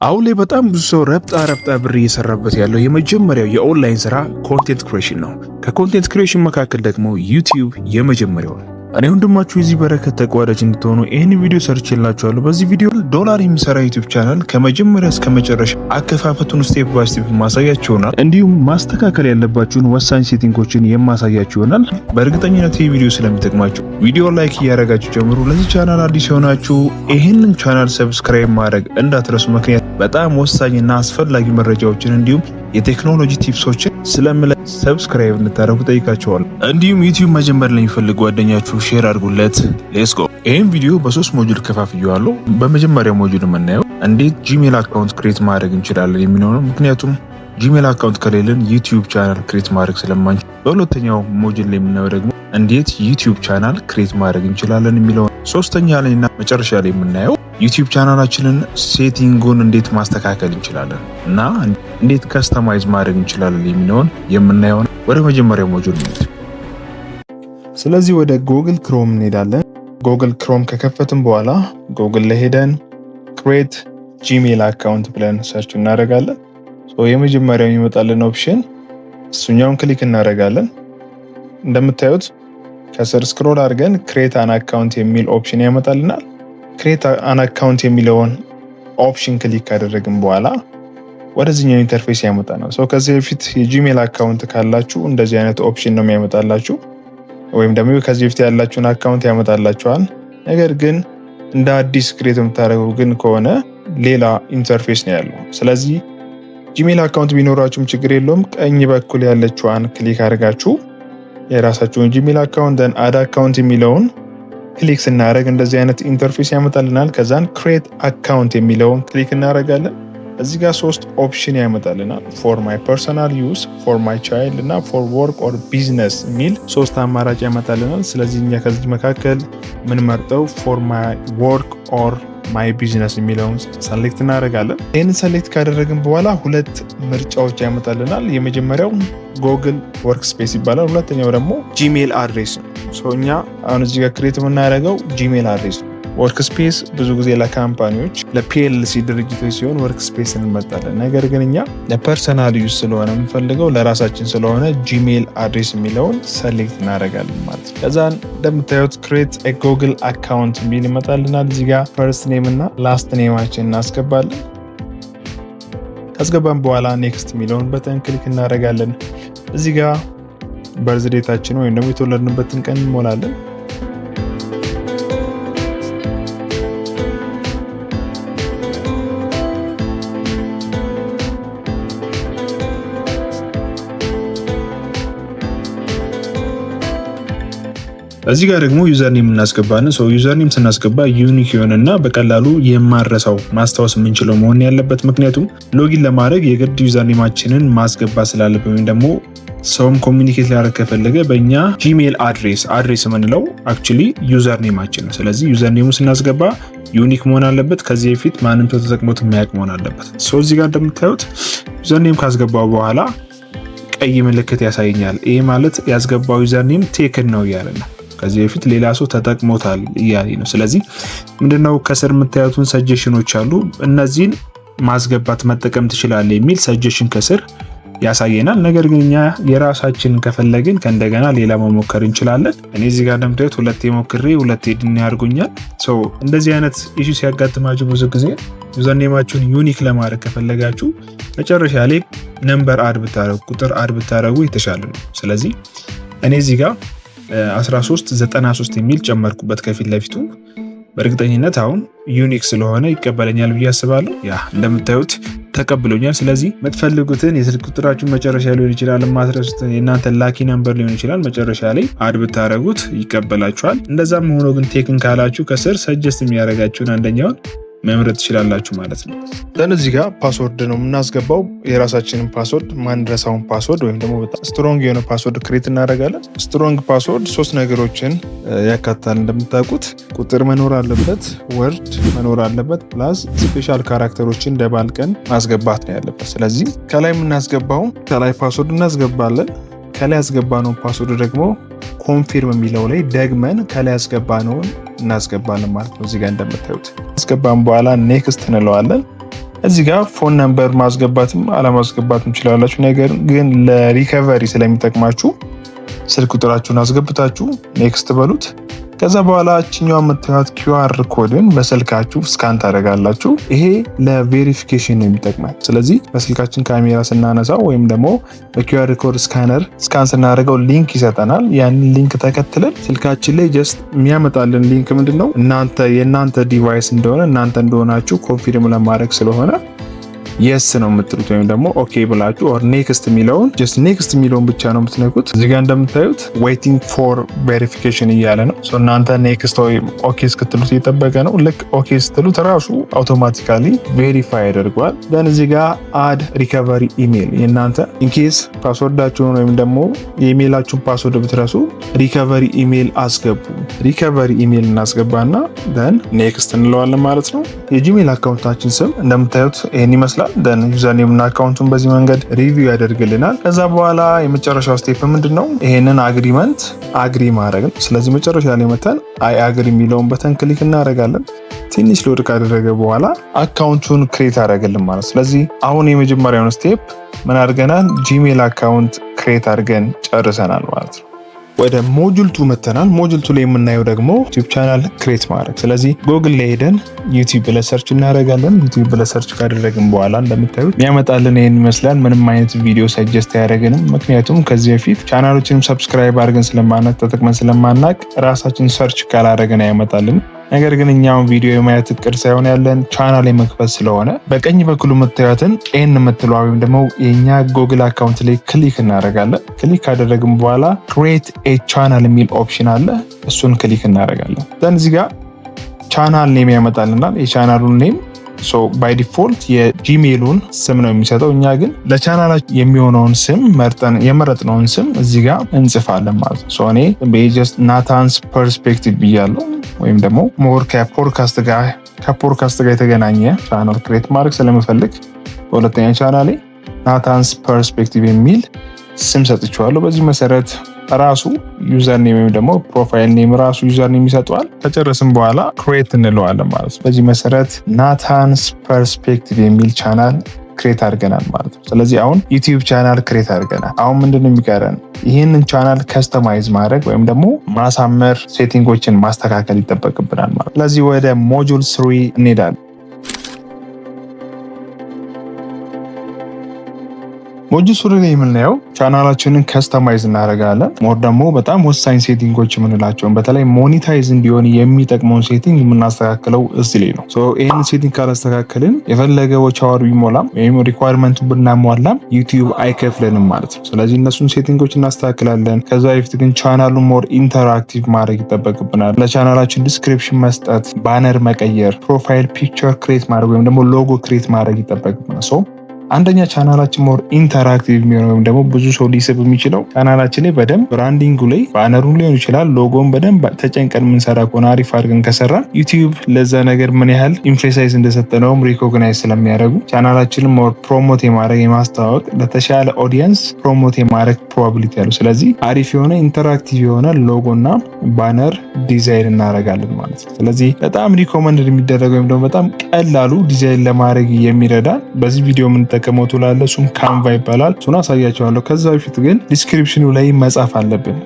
አሁን ላይ በጣም ብዙ ሰው ረብጣ ረብጣ ብር እየሰራበት ያለው የመጀመሪያው የኦንላይን ስራ content creation ነው። ከ content creation መካከል ደግሞ ዩቲዩብ የመጀመሪያው ነው። እኔ ወንድማችሁ የዚህ በረከት ተቋዳጅ እንድትሆኑ ይህን ቪዲዮ ሰርቼላችኋለሁ። በዚህ ቪዲዮ ዶላር የሚሰራ ዩቲዩብ ቻናል ከመጀመሪያ እስከ መጨረሻ አከፋፈቱን step by step ማሳያችሁ ይሆናል። እንዲሁም ማስተካከል ያለባችሁን ወሳኝ setting ኦችን የማሳያችሁ ይሆናል። በእርግጠኝነት ይህ ቪዲዮ ስለሚጠቅማችሁ ቪዲዮ like እያደረጋችሁ ጀምሩ። ለዚህ ቻናል አዲስ የሆናችሁ ይህንን channel subscribe ማድረግ እንዳትረሱ። ምክንያት በጣም ወሳኝና አስፈላጊ መረጃዎችን እንዲሁም የቴክኖሎጂ tips ኦችን ስለምለቅ subscribe እንድታደርጉ ጠይቃችኋለሁ። እንዲሁም ዩቲዩብ መጀመር ለሚፈልግ ጓደኛችሁ share አድርጉለት። Let's go። ይህም ቪዲዮ በሶስት module ከፋፍየዋለሁ። በመጀመሪያው module የምናየው እንዴት Gmail account create ማድረግ እንችላለን የሚለው ነው። ምክንያቱም Gmail account ከሌለን ዩቲዩብ channel create ማድረግ ስለማንችል። በሁለተኛው module ላይ የምናየው ደግሞ እንዴት ዩቲዩብ channel create ማድረግ እንችላለን የሚለው፣ ሶስተኛ ላይ እና መጨረሻ ላይ የምናየው ዩቲዩብ channel ኣችንን setting ኡን እንዴት ማስተካከል እንችላለን እና እንዴት customize ማድረግ እንችላለን የሚለውን የምናየው። ወደ መጀመሪያው module ነው። ስለዚህ ወደ Google Chrome እንሄዳለን። Google Chrome ከከፈትን በኋላ ጉግል ላይ ሄደን create Gmail account ብለን search እናደርጋለን። የመጀመሪያው የሚመጣልን option እሱኛውን click እናደርጋለን። እንደምታዩት ከስር scroll አድርገን create an account የሚል option ያመጣልናል። Create an account የሚለውን option click ካደረግን በኋላ ወደዚህኛው interface ያመጣናል። So ከዚህ በፊት የ Gmail account ካላችሁ እንደዚህ አይነት option ነው የሚያመጣላችሁ፣ ወይም ደግሞ ከዚህ በፊት ያላችሁን account ያመጣላችኋል። ነገር ግን እንደ አዲስ create የምታደርገው ግን ከሆነ ሌላ interface ነው ያለው። ስለዚህ Gmail account ቢኖራችሁም ችግር የለውም። ቀኝ በኩል ያለችዋን click አድርጋችሁ የራሳችሁን Gmail account then add account የሚለውን click ስናደርግ እንደዚህ አይነት interface ያመጣልናል። ከዛን create account የሚለውን click እናደርጋለን። እዚህ ጋር ሶስት option ያመጣልናል። For my personal use፣ for my child እና for work or business የሚል ሶስት አማራጭ ያመጣልናል። ስለዚህ እኛ ከዚህ መካከል የምንመርጠው for my work or my business የሚለውን select እናደርጋለን። ይህንን select ካደረግን በኋላ ሁለት ምርጫዎች ያመጣልናል። የመጀመሪያው Google Workspace ይባላል። ሁለተኛው ደግሞ Gmail address ነው። እኛ አሁን እዚህ ጋር create የምናደርገው Gmail address ነው። Workspace ብዙ ጊዜ ለ company ዎች፣ ለ PLC ድርጅቶች ሲሆን Workspace እንመርጣለን። ነገር ግን እኛ ለ personal use ስለሆነ የምንፈልገው፣ ለራሳችን ስለሆነ Gmail address የሚለውን select እናደርጋለን ማለት ነው። ከዛ እንደምታዩት create Google account የሚል ይመጣልናል። እዚህ ጋር first name እና last name ኣችን እናስገባለን። ካስገባን በኋላ next የሚለውን button click እናደርጋለን። እዚህ ጋር birth date ኣችን ወይም ደግሞ የተወለድንበትን ቀን እንሞላለን። እዚህ ጋር ደግሞ username እናስገባለን። So username ስናስገባ unique የሆነና በቀላሉ የማንረሳው፣ ማስታወስ የምንችለው መሆን ያለበት፣ ምክንያቱም login ለማድረግ የግድ username ኣችንን ማስገባት ስላለብን ወይም ደግሞ ሰውም communicate ሊያደርግ ከፈለገ በእኛ Gmail address የምንለው actually username ኣችን ነው። ስለዚህ username ኡ ስናስገባ unique መሆን አለበት። ከዚህ በፊት ማንም ሰው ተጠቅሞት የማያውቅ መሆን አለበት። So እዚህ ጋር እንደምታዩት username ካስገባው በኋላ ቀይ ምልክት ያሳየኛል። ይህ ማለት ያስገባው username taken ነው እያለ ነው። ከዚህ በፊት ሌላ ሰው ተጠቅሞታል እያለ ነው። ስለዚህ ምንድነው ከስር የምታዩትን suggestion ኖች አሉ። እነዚህን ማስገባት መጠቀም ትችላለህ የሚል suggestion ከስር ያሳየናል። ነገር ግን እኛ የራሳችንን ከፈለግን ከእንደገና ሌላ መሞከር እንችላለን። እኔ እዚህ ጋር እንደምታዩት ሁለቴ ሞክሬ ሁለቴ deny አድርጎኛል። እንደዚህ አይነት issue ሲያጋጥማችሁ ብዙ ጊዜ username ኣችሁን unique ለማድረግ ከፈለጋችሁ መጨረሻ ላይ number add ብታደረጉ፣ ቁጥር add ብታደረጉ የተሻለ ነው። ስለዚህ እኔ እዚህ ጋር 1393 የሚል ጨመርኩበት ከፊት ለፊቱ። በእርግጠኝነት አሁን unique ስለሆነ ይቀበለኛል ብዬ አስባለሁ። Yeah፣ እንደምታዩት ተቀብሎኛል። ስለዚህ የምትፈልጉትን የስልክ ቁጥራችሁን መጨረሻ ሊሆን ይችላል፣ የማትረሱትን የእናንተ lucky number ሊሆን ይችላል። መጨረሻ ላይ add ብታደረጉት ይቀበላችኋል። እንደዛም ሆኖ ግን taken ካላችሁ ከስር suggest የሚያደርጋችሁን አንደኛውን መምረጥ ትችላላችሁ ማለት ነው። Then እዚህ ጋር password ነው የምናስገባው። የራሳችንን password፣ ማንረሳውን password ወይም ደግሞ በጣም strong የሆነ password create እናደርጋለን። Strong password ሶስት ነገሮችን ያካትታል። እንደምታውቁት ቁጥር መኖር አለበት፣ word መኖር አለበት፣ plus special character ኦችን ደባልቀን ማስገባት ነው ያለበት። ስለዚህ ከላይ የምናስገባው ከላይ password እናስገባለን። ከላይ ያስገባነውን password ደግሞ confirm የሚለው ላይ ደግመን ከላይ ያስገባነውን እናስገባለን ማለት ነው። እዚጋ እንደምታዩት አስገባን በኋላ next እንለዋለን። እዚህ ጋር phone number ማስገባትም አለማስገባትም ትችላላችሁ። ነገር ግን ለ recovery ስለሚጠቅማችሁ ስልክ ቁጥራችሁን አስገብታችሁ next በሉት። ከዛ በኋላ እችኛዋ የምታዩት QR code ን በስልካችሁ scan ታደርጋላችሁ። ይሄ ለ verification ነው የሚጠቅመን። ስለዚህ በስልካችን ካሜራ ስናነሳው ወይም ደግሞ በ QR code scanner scan ስናደርገው link ይሰጠናል። ያንን link ተከትለን ስልካችን ላይ just የሚያመጣልን link ምንድን ነው እናንተ የእናንተ device እንደሆነ፣ እናንተ እንደሆናችሁ confirm ለማድረግ ስለሆነ yes ነው የምትሉት ወይም ደግሞ okay ብላችሁ or next የሚለውን፣ just next የሚለውን ብቻ ነው የምትነኩት። እዚህ ጋር እንደምታዩት waiting for verification እያለ ነው። እናንተ next ወይም okay እስክትሉት እየጠበቀ ነው። ልክ okay ስትሉት ራሱ automatically verify ያደርገዋል። Then እዚህ ጋር add recovery email፣ የእናንተ in case password ኣችሁን ወይም ደግሞ የ email ኣችሁን password ብትረሱ recovery email አስገቡ። Recovery email እናስገባና then next እንለዋለን ማለት ነው። የ Gmail account ኣችን ስም እንደምታዩት ይህን ይመስላል። Then username እና account ኡን በዚህ መንገድ review ያደርግልናል። ከዛ በኋላ የመጨረሻው step ምንድን ነው? ይሄንን agreement agree ማድረግ ነው። ስለዚህ መጨረሻ ላይ መተን I agree የሚለውን button click እናደርጋለን። ትንሽ load ካደረገ በኋላ account ኡን create አደረገልን ማለት። ስለዚህ አሁን የመጀመሪያውን step ምን አድርገናል? Gmail account create አድርገን ጨርሰናል ማለት ነው። ወደ module 2 መተናል። Module 2 ላይ የምናየው ደግሞ YouTube channel create ማድረግ። ስለዚህ ጎግል ላይ ሄደን YouTube ብለን search እናደርጋለን። YouTube ብለን search ካደረግን በኋላ እንደምታዩት የሚያመጣልን ይህን ይመስላል። ምንም አይነት ቪዲዮ suggest አያደርገንም። ምክንያቱም ከዚህ በፊት channel ኦችንም subscribe አድርገን ስለማናቅ፣ ተጠቅመን ስለማናቅ ራሳችን search ካላደረግን አያመጣልንም። ነገር ግን እኛውን ቪዲዮ የማየት እቅድ ሳይሆን ያለን ቻናል የመክፈት ስለሆነ በቀኝ በኩል የምታዩትን N የምትለዋ ወይም ደግሞ የእኛ Google account ላይ click እናደርጋለን። Click ካደረግን በኋላ create a channel የሚል option አለ። እሱን click እናደርጋለን። Then እዚህ ጋር channel name ያመጣልናል። የ channel ኡን name by default የ Gmail ኡን ስም ነው የሚሰጠው። እኛ ግን ለቻናላችን የሚሆነውን ስም መርጠን የመረጥነውን ስም እዚህ ጋር እንጽፋለን ማለት ነው። እኔ just Nathan's Perspective ብያለሁ። ወይም ደግሞ more ከፖድካስት ጋር የተገናኘ channel create ማድረግ ስለምፈልግ በሁለተኛ channel ኤ Nathan's Perspective የሚል ስም ሰጥቼዋለሁ። በዚህ መሰረት ራሱ username ወይም ደግሞ profile name ራሱ username ይሰጠዋል። ከጨረስን በኋላ create እንለዋለን ማለት ነው። በዚህ መሰረት Nathan's Perspective የሚል channel create አድርገናል ማለት ነው። ስለዚህ አሁን YouTube channel create አድርገናል። አሁን ምንድን ነው የሚቀረን? ይህንን channel customize ማድረግ ወይም ደግሞ ማሳመር፣ setting ኦችን ማስተካከል ይጠበቅብናል ማለት ነው። ስለዚህ ወደ module 3 እንሄዳለን። Module 3 ላይ የምናየው channel ኣችንን customize እናደርጋለን። More ደግሞ በጣም ወሳኝ setting ኦች የምንላቸውን፣ በተለይ monetize እንዲሆን የሚጠቅመውን setting የምናስተካክለው እዚህ ላይ ነው። ይህን setting ካላስተካከልን የፈለገ watch hour ቢሞላም ወይም requirement ኡን ብናሟላም YouTube አይከፍለንም ማለት ነው። ስለዚህ እነሱን setting ኦች እናስተካክላለን። ከዛ በፊት ግን channel ኡን more interactive ማድረግ ይጠበቅብናል። ለ channel ኣችን description መስጠት፣ banner መቀየር፣ profile picture create ማድረግ ወይም ደግሞ logo create ማድረግ ይጠበቅብናል። አንደኛ channel ኣችን more interactive የሚሆነው ወይም ደግሞ ብዙ ሰው ሊስብ የሚችለው ቻናላችን ላይ በደንብ branding ኡ ላይ banner ኡ ሊሆን ይችላል፣ ሎጎን በደንብ ተጨንቀን የምንሰራ ከሆነ፣ አሪፍ አድርገን ከሰራን YouTube ለዛ ነገር ምን ያህል emphasize እንደሰጠነውም recognize ስለሚያደርጉ channel ኣችንን more promote የማድረግ፣ የማስተዋወቅ፣ ለተሻለ audience promote የማድረግ probability ያለው። ስለዚህ አሪፍ የሆነ interactive የሆነ ሎጎ እና banner design እናደርጋለን ማለት ነው። ስለዚህ በጣም recommend የሚደረገው ወይም ደግሞ በጣም ቀላሉ ዲዛይን ለማድረግ የሚረዳን በዚህ ቪዲዮ የምንጠቀመው tool አለ። እሱም Canva ይባላል። እሱን አሳያችኋለሁ። ከዛ በፊት ግን description ኑ ላይ መጻፍ አለብን።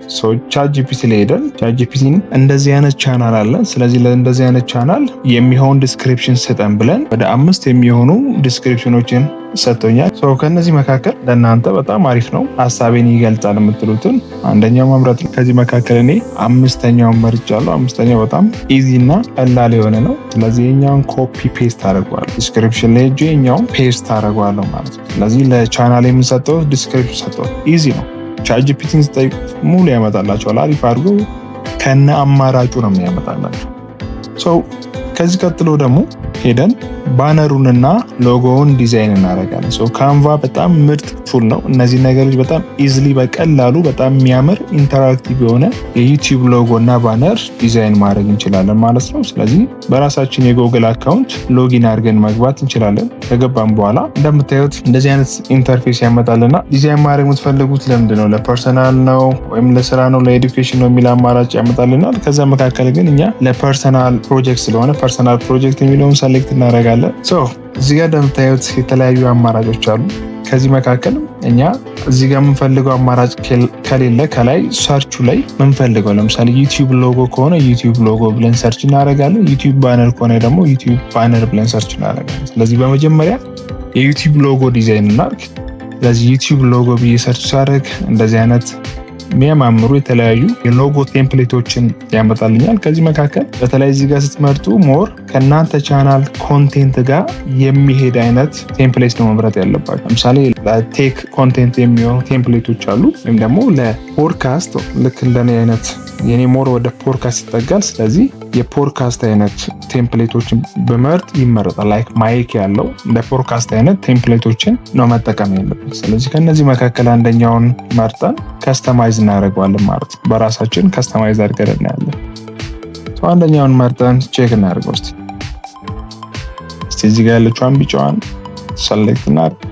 ChatGPT ላይ ሄደን ChatGPT ን እንደዚህ አይነት ቻናል አለ፣ ስለዚህ ለእንደዚህ አይነት ቻናል የሚሆን description ስጠን ብለን ወደ አምስት የሚሆኑ description ኖችን ሰጥቶኛል። ከእነዚህ መካከል ለእናንተ በጣም አሪፍ ነው፣ ሀሳቤን ይገልጻል የምትሉትን አንደኛው መምረጥ ነው። ከዚህ መካከል እኔ አምስተኛውን መርጫለሁ። አምስተኛው በጣም easy እና ቀላል የሆነ ነው። ስለዚህ የኛውን copy paste አደርገዋለሁ። Description ላይ ሄጄ የኛውን paste አደርገዋለሁ ማለት ነው። ስለዚህ ለቻናል የምንሰጠው description ሰጠው። Easy ነው። ChatGPT ን ስጠይቁት ሙሉ ያመጣላችኋል። አሪፍ አድርጎ ከነ አማራጩ ነው የሚያመጣላችሁ። ከዚህ ቀጥሎ ደግሞ ሄደን banner ኡንና logo ውን design እናደርጋለን። Canva በጣም ምርጥ tool ነው። እነዚህ ነገሮች በጣም easily፣ በቀላሉ በጣም የሚያምር interactive የሆነ የ YouTube logo እና banner design ማድረግ እንችላለን ማለት ነው። ስለዚህ በራሳችን የ Google account login አድርገን መግባት እንችላለን። ከገባን በኋላ እንደምታዩት እንደዚህ አይነት interface ያመጣልና ዲዛይን ማድረግ የምትፈልጉት ለምንድን ነው? ለ personal ነው ወይም ለስራ ነው፣ ለ education ነው የሚል አማራጭ ያመጣልናል። ከዛ መካከል ግን እኛ ለ personal project ስለሆነ personal project የሚለውን select Select እናደርጋለን። እዚህ ጋር እንደምታዩት የተለያዩ አማራጮች አሉ። ከዚህ መካከል እኛ እዚህ ጋር የምንፈልገው አማራጭ ከሌለ ከላይ search ኡ ላይ የምንፈልገው ለምሳሌ YouTube logo ከሆነ YouTube logo ብለን search እናደርጋለን። YouTube banner ከሆነ ደግሞ YouTube banner ብለን search እናደርጋለን። ስለዚህ በመጀመሪያ የ YouTube logo design እናድርግ። ስለዚህ YouTube logo ብዬ search ሳደርግ እንደዚህ አይነት የሚያማምሩ የተለያዩ የ logo template ኦችን ያመጣልኛል። ከዚህ መካከል በተለይ እዚህ ጋር ስትመርጡ more ከእናንተ channel content ጋር የሚሄድ አይነት template ነው መምረጥ ያለባችሁ። ለምሳሌ ለ tech content የሚሆኑ template ኦች አሉ፣ ወይም ደግሞ ለፖድካስት ልክ እንደኔ አይነት የኔ more ወደ ፖድካስት ይጠጋል። ስለዚህ የፖድካስት አይነት template ኦችን ብመርጥ ይመረጣል። Like mic ያለው እንደ ፖድካስት አይነት template ኦችን ነው መጠቀም ያለብን። ስለዚህ ከእነዚህ መካከል አንደኛውን መርጠን customize እናደርገዋለን ማለት ነው። በራሳችን customize አድርገን እናያለን። አንደኛውን መርጠን check እናደርገው እስኪ። እስኪ እዚህ ጋር ያለችዋን ቢጫዋን select እናድርግ።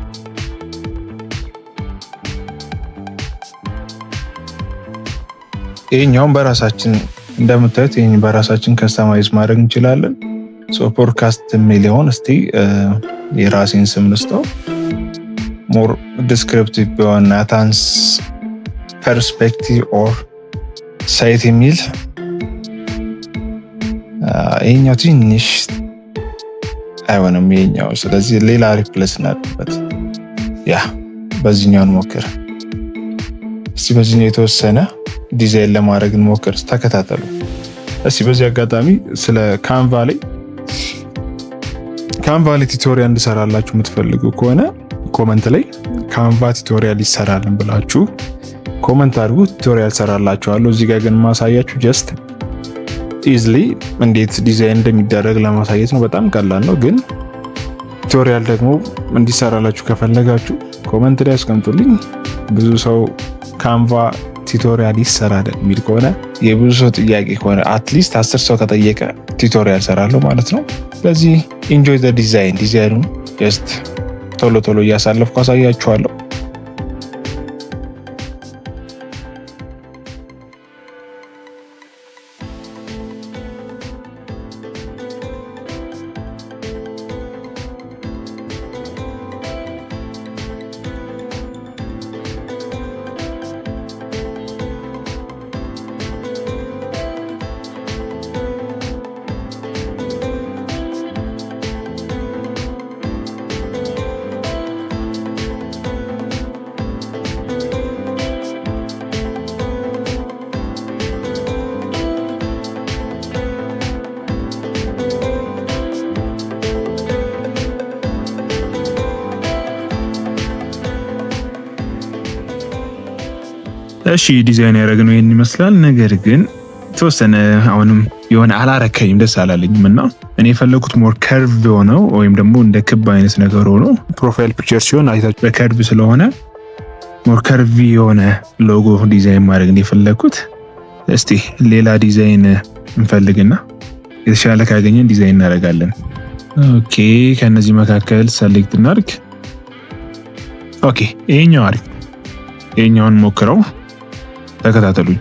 ይሄኛውን በራሳችን እንደምታዩት ይሄን በራሳችን customize ማድረግ እንችላለን። So podcast የሚለውን እስቲ የራሴን ስም ልስጠው። More descriptive ቢሆን Nathan's perspective or site የሚል ይሄኛው ትንሽ አይሆንም ይሄኛው። ስለዚህ ሌላ replace እናድርግበት። Yeah በዚህኛው እንሞክር እስቲ። በዚህኛው የተወሰነ ዲዛይን ለማድረግ እንሞክር። ተከታተሉ እስቲ። በዚህ አጋጣሚ ስለ Canva ላይ tutorial እንድሰራላችሁ የምትፈልጉ ከሆነ comment ላይ Canva tutorial ይሰራልን ብላችሁ comment አድርጉ። Tutorial ሰራላችኋለሁ። እዚህ ጋር ግን ማሳያችሁ just easily እንዴት ዲዛይን እንደሚደረግ ለማሳየት ነው። በጣም ቀላል ነው። ግን tutorial ደግሞ እንዲሰራላችሁ ከፈለጋችሁ comment ላይ አስቀምጡልኝ። ብዙ ሰው Canva tutorial ይሰራል የሚል ከሆነ የብዙ ሰው ጥያቄ ከሆነ at least 10 ሰው ከጠየቀ tutorial ሰራለሁ ማለት ነው። ስለዚህ enjoy the design። Design ኡን just ቶሎ ቶሎ እያሳለፍኩ አሳያችኋለሁ። እሺ ዲዛይን ያደረግነው ይሄን ይመስላል። ነገር ግን የተወሰነ አሁንም የሆነ አላረከኝም፣ ደስ አላለኝም እና እኔ የፈለኩት more curve የሆነው ወይም ደግሞ እንደ ክብ አይነት ነገር ሆኖ profile picture ሲሆን አይታችሁ በ curve ስለሆነ more curvy የሆነ logo design ማድረግ ነው የፈለኩት። እስቲ ሌላ ዲዛይን እንፈልግና የተሻለ ካገኘን ዲዛይን እናደርጋለን። Okay ከነዚህ መካከል select እናድርግ። Okay ይሄኛው አሪፍ፣ ይሄኛውን ሞክረው፣ ተከታተሉኝ።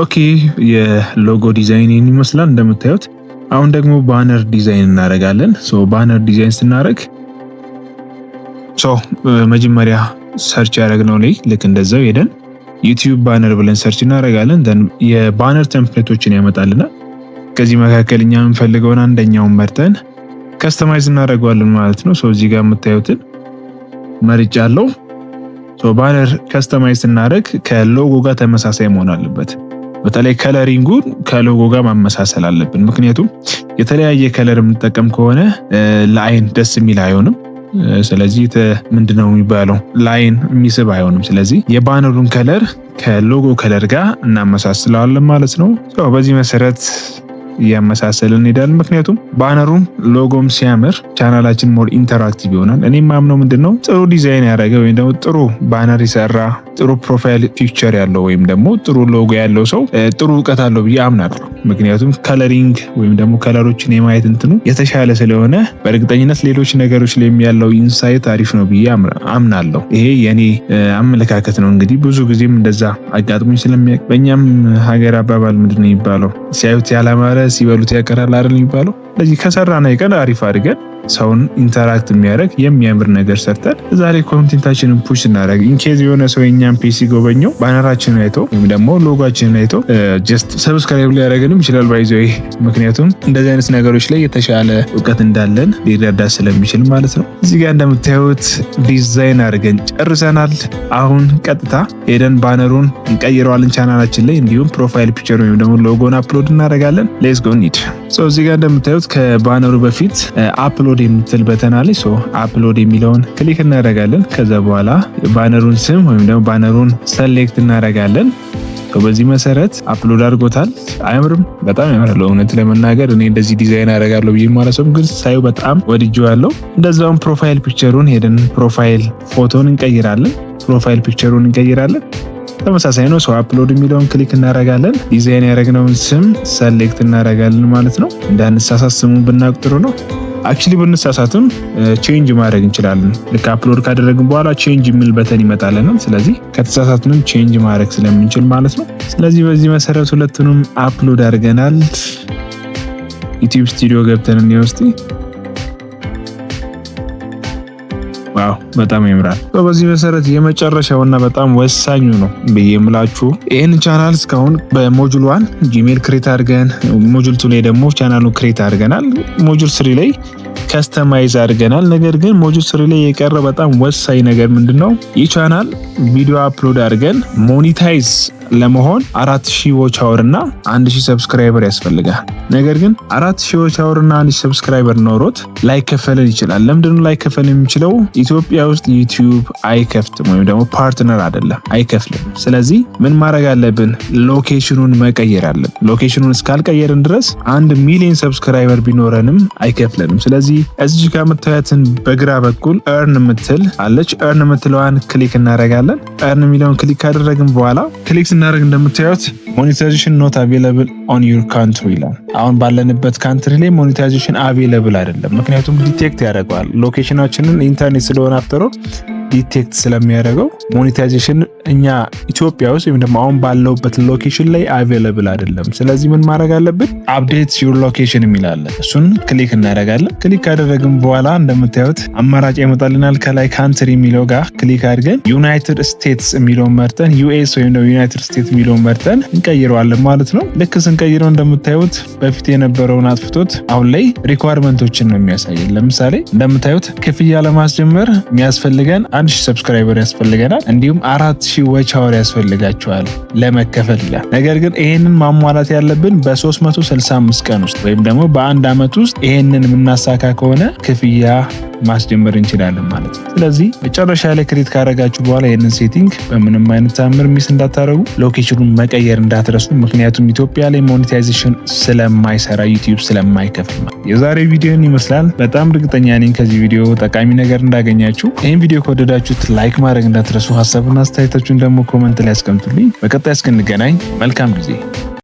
Okay የ logo design ይህን ይመስላል እንደምታዩት። አሁን ደግሞ banner design እናደርጋለን። So banner design ስናደርግ so መጀመሪያ search ያደረግነው ላይ ልክ እንደዛው ሄደን YouTube banner ብለን search እናደርጋለን። Then የ banner template ኦችን ያመጣልናል። ከዚህ መካከል እኛ የምንፈልገውን አንደኛውን መርጠን customize እናደርገዋለን ማለት ነው። So እዚህ ጋር የምታዩትን መርጫለሁ። So banner customize ስናደርግ ከሎጎ ጋር ተመሳሳይ መሆን አለበት። በተለይ coloring ኡን ከ logo ጋር ማመሳሰል አለብን። ምክንያቱም የተለያየ color የምንጠቀም ከሆነ ለአይን ደስ የሚል አይሆንም። ስለዚህ ምንድነው የሚባለው፣ ለአይን የሚስብ አይሆንም። ስለዚህ የ banner ኡን color ከ logo color ጋር እናመሳስለዋለን ማለት ነው። በዚህ መሰረት እያመሳሰልን እንሄዳለን። ምክንያቱም banner ኡም logo ም ሲያምር ቻናላችን more interactive ይሆናል። እኔ ማምነው ምንድነው፣ ጥሩ ዲዛይን ያደረገ ወይም ደግሞ ጥሩ banner የሰራ፣ ጥሩ profile picture ያለው ወይም ደግሞ ጥሩ ሎጎ ያለው ሰው ጥሩ እውቀት አለው ብዬ አምናለሁ። ምክንያቱም coloring ወይም ደግሞ color ኦችን የማየት እንትኑ የተሻለ ስለሆነ በእርግጠኝነት ሌሎች ነገሮች ላይ ያለው insight አሪፍ ነው ብዬ አምናለሁ። ይሄ የኔ አመለካከት ነው። እንግዲህ ብዙ ጊዜም እንደዛ አጋጥሞኝ ስለሚያውቅ፣ በእኛም ሀገር አባባል ምንድን ነው የሚባለው? ሲያዩት ያላማረ ሲበሉት ያቀራል አይደል የሚባለው? ስለዚህ ከሰራን አይቀር አሪፍ አድርገን ሰውን interact የሚያደርግ የሚያምር ነገር ሰርተን እዛ ላይ content ኣችንን push እናደርግ። In case የሆነ ሰው የኛን page ሲጎበኘው banner ኣችንን አይቶ ወይም ደግሞ ሎጓችንን አይቶ just subscribe ሊያደርገንም ይችላል by the way፣ ምክንያቱም እንደዚህ አይነት ነገሮች ላይ የተሻለ እውቀት እንዳለን ሊረዳ ስለሚችል ማለት ነው። እዚህ ጋር እንደምታዩት ዲዛይን አድርገን ጨርሰናል። አሁን ቀጥታ ሄደን banner ኡን እንቀይረዋለን ቻናላችን ላይ፣ እንዲሁም profile picture ወይም ደግሞ logo ን upload እናደርጋለን። Let's go እንሂድ። እዚህ ጋር እንደምታዩት ከ banner ኡ በፊት upload የምትል button አለች። Upload የሚለውን click እናደርጋለን። ከዛ በኋላ banner ኡን ስም ወይም ደግሞ banner ኡን select እናደርጋለን። በዚህ መሰረት upload አድርጎታል። አያምርም? በጣም ያምራል። እውነት ለመናገር እኔ እንደዚህ ዲዛይን አደርጋለሁ ብዬ ማለሰብም ግን ሳየው በጣም ወድጄዋለሁ። እንደዛውም profile picture ኡን ሄደን profile ፎቶን እንቀይራለን። Profile picture ኡን እንቀይራለን። ተመሳሳይ ነው። So upload የሚለውን click እናደርጋለን። ዲዛይን ያደረግነውን ስም select እናደርጋለን ማለት ነው። እንዳንሳሳት ስሙን ብናውቅ ጥሩ ነው። Actually ብንሳሳትም change ማድረግ እንችላለን። ልክ upload ካደረግን በኋላ change የሚል button ይመጣልናል። ስለዚህ ከተሳሳትንም change ማድረግ ስለምንችል ማለት ነው። ስለዚህ በዚህ መሰረት ሁለቱንም upload አድርገናል። YouTube Studio ገብተን እንየው እስቲ። Wow፣ በጣም ያምራል። በዚህ መሰረት የመጨረሻውና በጣም ወሳኙ ነው ብዬ የምላችሁ፣ ይህን ቻናል እስካሁን በ module 1 Gmail create አድርገን፣ module 2 ላይ ደግሞ ቻናሉን create አድርገናል። Module 3 ላይ customize አድርገናል። ነገር ግን module 3 ላይ የቀረ በጣም ወሳኝ ነገር ምንድን ነው? ይህ ቻናል ቪዲዮ upload አድርገን monetize ለመሆን 4000 watch hour እና 1000 subscriber ያስፈልጋል። ነገር ግን 4000 watch hour እና 1000 subscriber ኖሮት ላይከፈልን ይችላል። ለምንድነው ላይከፈልን የሚችለው? ኢትዮጵያ ውስጥ YouTube አይከፍትም ወይም ደግሞ partner አይደለም፣ አይከፍልም። ስለዚህ ምን ማድረግ አለብን? Location ኡን መቀየር አለብን። Location ኡን እስካልቀየርን ድረስ 1 ሚሊዮን subscriber ቢኖረንም አይከፍለንም። ስለዚህ እዚህ ጋር የምታያትን በግራ በኩል earn የምትል አለች። Earn የምትለዋን click እናደርጋለን። Earn የሚለውን click ካደረግን በኋላ፣ click ስናደርግ እንደምታዩት "Monetization not available on your country" ይላል። አሁን ባለንበት country ላይ monetization available አይደለም። ምክንያቱም detect ያደርገዋል location ኣችንን፣ ኢንተርኔት ስለሆነ after all detect ስለሚያደርገው monetization እኛ ኢትዮጵያ ውስጥ ወይም ደግሞ አሁን ባለውበት location ላይ available አይደለም። ስለዚህ ምን ማድረግ አለብን? "Update your location" የሚል አለ። እሱን click እናደርጋለን። Click ካደረግን በኋላ እንደምታዩት አማራጭ ያመጣልናል። ከላይ country የሚለው ጋር click አድርገን United States የሚለውን መርጠን፣ US ወይም ደግሞ United States የሚለውን መርጠን እንቀይረዋለን ማለት ነው። ልክ ስንቀይረው እንደምታዩት በፊት የነበረውን አጥፍቶት አሁን ላይ requirement ኦችን ነው የሚያሳየን። ለምሳሌ እንደምታዩት ክፍያ ለማስጀመር የሚያስፈልገን 1000 subscriber ያስፈልገናል፣ እንዲሁም 4000 watch hour ያስፈልጋቸዋል ለመከፈል ይላል። ነገር ግን ይሄንን ማሟላት ያለብን በ365 ቀን ውስጥ ወይም ደግሞ በአንድ ዓመት ውስጥ ይሄንን የምናሳካ ከሆነ ክፍያ ማስጀመር እንችላለን ማለት ነው። ስለዚህ መጨረሻ ላይ create ካደረጋችሁ በኋላ ይህንን setting በምንም አይነት ታምር miss እንዳታደረጉ፣ location ኡን መቀየር እንዳትረሱ። ምክንያቱም ኢትዮጵያ ላይ monetization ስለማይሰራ፣ YouTube ስለማይከፍል። የዛሬ ቪዲዮን ይመስላል። በጣም እርግጠኛ ነኝ ከዚህ ቪዲዮ ጠቃሚ ነገር እንዳገኛችሁ። ይህን ቪዲዮ ከወደዳችሁት like ማድረግ እንዳትረሱ፣ ሀሳብና አስተያየታችሁን ደግሞ comment ላይ አስቀምጡልኝ። በቀጣይ እስክንገናኝ መልካም ጊዜ።